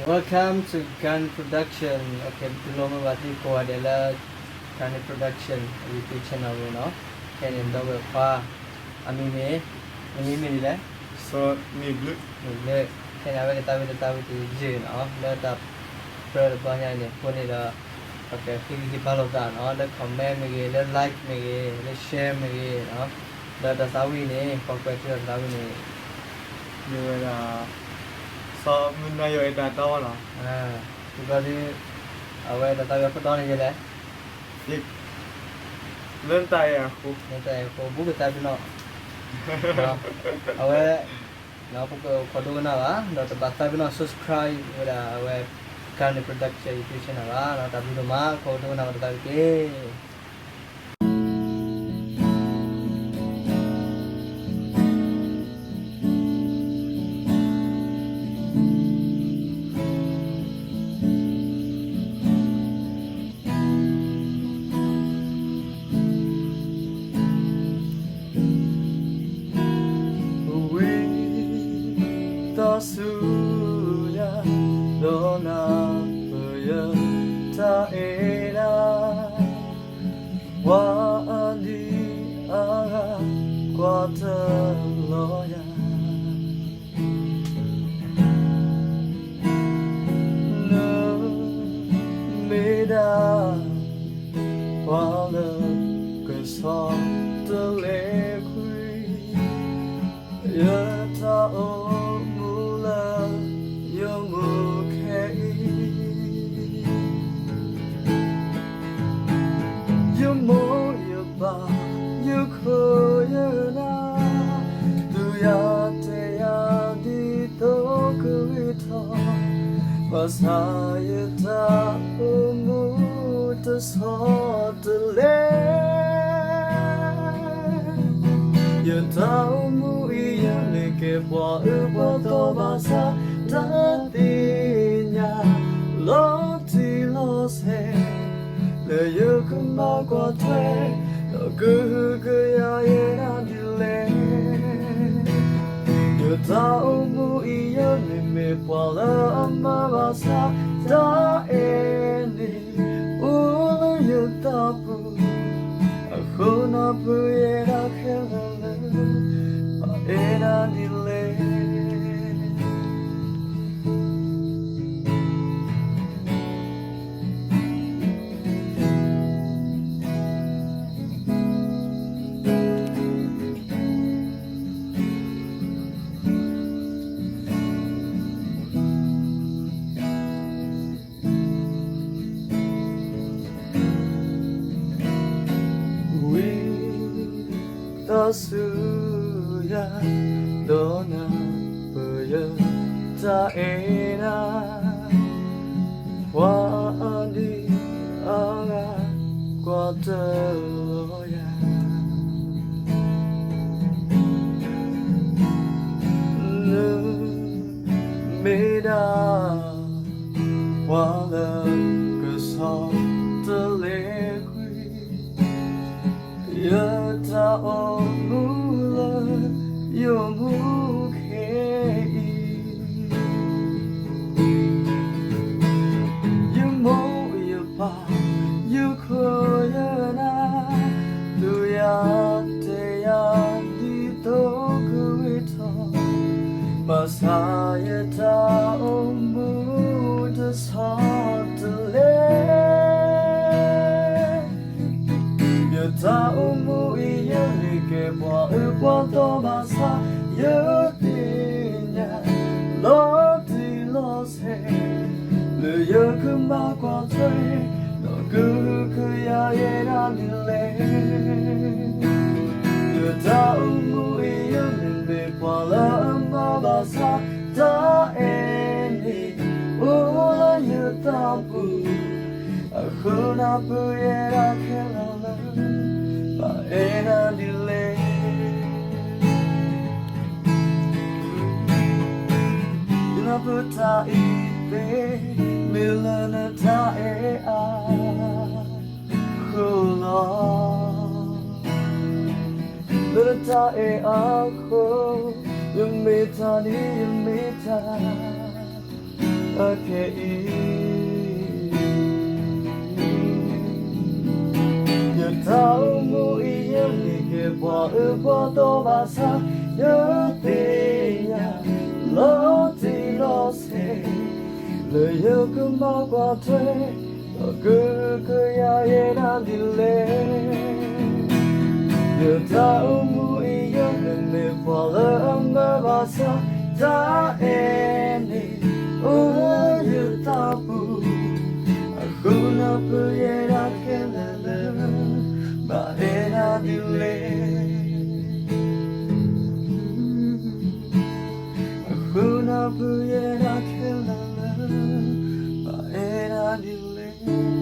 Welcome to Ghani Production. ပတူၢ်လိာ်မုာ်ဘၣ်သုကိးဂၤဒဲးလၢ Ghani Production YouTube channel န့ၣ်လီၤ. ခဲအံၤန့ၣ် ဒီပုၢ်ဝဲၢ်ခွါ အမံၤမ့ၢ်, နမံၤမ့ၢ်ဒ်လဲၣ်. န့ၣ်လၢ ခဲအံၤန့ၣ် အဝဲကသးဝံၣ်တၢ်သးဝံၣ်တယုၢ်န့ၣ်လီၤ လၢတၢ်ပြၢတဘျီညါအံၤန့ၣ် အဃိန့ၣ်ဒီး ပကဃ့ကညးဘၣ်လိာ်သးန့ၣ်လီၤ လၢ comment မ့ၢ်ဂ့ၤ, လၢ like မ့ၢ်ဂ့ၤ, လၢ share မ့ၢ်ဂ့ၤန့ၣ်လီၤ. ဒီးတၢ်သးဝံၣ်န့ၣ် ပှၤကွဲးထူတၢ်သးဝံၣ်န့ၣ် မ့ၢ်ဝဲဒၣ် စီၤမုၢ်နၤယီၢ်အတၢ်တၢ်ဝဲလီၤ. အဝဲတၢ်သးဝံၣ်အခိၣ်တီန့ၣ်ယဲလဲၣ်. လၢတၢ်အဲၣ်အဃိ, လၢတၢ်အဲၣ်အဃိ ဘူးကသးပ့ၤနီၣ်. အဝဲ ပကအိၣ်ခိးဒိကနၣ်ဘၣ် ဒီးတဘၣ်သးပ့ၤနီၣ် subscribe ဝဲဒၣ်အဝဲ Ghani Production YouTube channel ဘၣ်. တၢ်ဘျုးဒိၣ်မး ခိးဒိကနၣ်ဝဲတသးဝံၣ်တက့ၢ်. ဝံသးစူၤယၤ ဒီးနၢ်ပၢၢ်ယတၢ်အဲၣ်နၤ ပှၤအနံၤအဂၤ ကွၢ်တလီၤယၤ နမ့ၢ်ဒၣ် ပှၤလၢကဆီတလဲခွံ ယတၢ်အိၣ်မူလၢယအိၣ်မူခဲအံၤ ယမိၢ်ယပၢ် ယခိၣ်ယနၢ် သူၣ်ယၤတဲယၤဒ်သိးကဂ့ၤထီၣ် ဘၣ်ဆၣ်ယတၢ်အိၣ်မူတဆီတလဲ ယတၢ်အိၣ်မူအံၤ ယမ့ၢ်ကဲပှၤအၢပှၤသီဘၣ်ဆၣ် တၢ်သ့ၣ်ညါလီၤတံၢ်လီၤဆဲး လၢယကမၤကွၢ်ထွဲ ဒီးကဟုကယာ်ယဲဒၣ်ဒ်လဲၣ်. ယတၢ်အိၣ်မူအံၤ ယမ့ၢ်မ့ၢ်ပှၤလၢအမၤဘၣ်ဆၣ် တၢ်အဲၣ်န့ၣ် အိၣ်လၢယသးပူၤ အဃိနၢ်ပၢၢ်ယဲဒၣ်ခဲလၢာ်လၢ ဘၣ်အဲၣ်နၤဒ်လဲၣ်. ဝံသးစူၤယၤ ဒီးနၢ်ပၢၢ်ယတၢ်အဲၣ်နၤ ပှၤအနံၤအဂၤ ကွၢ်တလီၤယၤ နမ့ၢ်ဒၣ် ပှၤလၢကဆီတလဲခွံ ယတၢ်အိၣ်မူလၢ ယအိၣ်မူခဲအံၤ ယမိၢ်ယပၢ် ယခိၣ်ယနၢ် သူၣ်ယၤတဲယၤဒ်သိးကဂ့ၤထီၣ် ဘၣ်ဆၣ်ယတၢ်အိၣ်မူတဆီတလဲ ယတၢ်အိၣ်မူအံၤ ယမ့ၢ်ကဲပှၤအၢပှၤသီဘၣ်ဆၣ် ယသ့ၣ်ညါ လီၤတံၢ်လီၤဆဲး လၢယကမၤကွၢ်ထွဲ ဒီးကဟုကယာ်ယဲဒၣ်ဒ်လဲၣ်. ယတၢ်အိၣ်မူအံၤ ယမ့ၢ်မ့ၢ်ပှၤလၢအမၤဘၣ်ဆၣ် တၢ်အဲၣ်န့ၣ် အိၣ်လၢယသးပူၤ အဃိနၢ်ပၢၢ်ယဲဒၣ်ခဲလၢာ်လၢ ဘၣ်အဲၣ်နၤဒ်လဲၣ်. ယနၢ်ပၢၢ်တၢ်အံၤသ့ မ့ၢ်လၢနတၢ်အဲၣ်အဃိလီၤ. လၢနတၢ်အဲၣ်အဃိ ယမ့ၢ်တၢ်ဒ် ယမ့ၢ်တၢ် ပ ခဲအံၤ ယတၢ်အိၣ်မူအံၤ ယမ့ၢ်က့ၤပှၤအၢပှၤသီဘၣ်ဆၣ် ယသ့ၣ်ညါ လီၤတံၢ်လီၤဆဲး လၢယကမၤကွၢ်ထွဲ ဒီးကကယၤယဲဒၣ်ဒ်လဲၣ်. ယတၢ်အိၣ်မူအံၤ ယမ့ၢ်မ့ၢ်ပှၤလၢအမၢဘၣ်ဆၣ် တၢ်အဲၣ်န့ၣ် အိၣ်လၢယသးပူၤ အဃိနၢ်ပၢၢ်ယဲဒၣ်ခဲလၢာ်လၢ ဘၣ်အဲၣ်ဒၣ်ဒ်လဲၣ်. အဃိနၢ်ပၢၢ်ယဲဒၣ်ခဲလၢာ်လၢ ဘၣ်အဲၣ်ဒၣ်ဒ်လဲၣ်.